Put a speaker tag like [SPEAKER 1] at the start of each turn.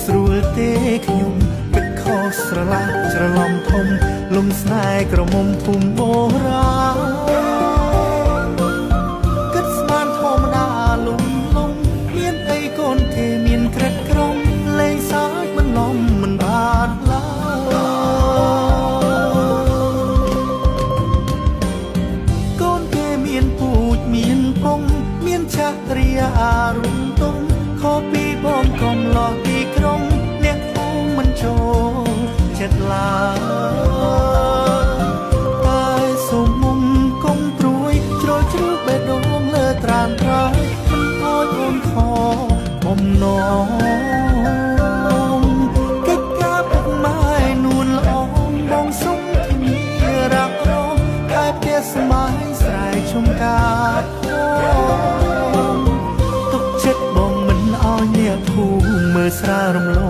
[SPEAKER 1] ស្រួលទេខ្ញុំគិតខុសស្រឡះច្រឡំធំលំស្នេហ៍ក្រមុំភូមិបូរាណគិតស្មានធម្មតាលំលំមានអីកូនគេមានក្រិតក្រមលេងសើចមិនលំមិនបានឡើយកូនគេមានពូជមានពងមានចរិយារុំទុំខុសពីបងកំឡោះទីក្រុងអ្នកភូមិមិនចូលចិត្តឡើយតែសុំមុំកុំព្រួយជ្រុលជ្រើបេះដូងលើត្រានត្រើយមិនអោយអូនខបំណងកិច្ចការពុកម៉ែនួនល្អបងសុំធានារ៉ាប់រងខែផ្ទះស្មៃស្រែចំការផងទុកចិត្តបងមិនអោយអ្នកភូមិមើលស្រាលរំលង។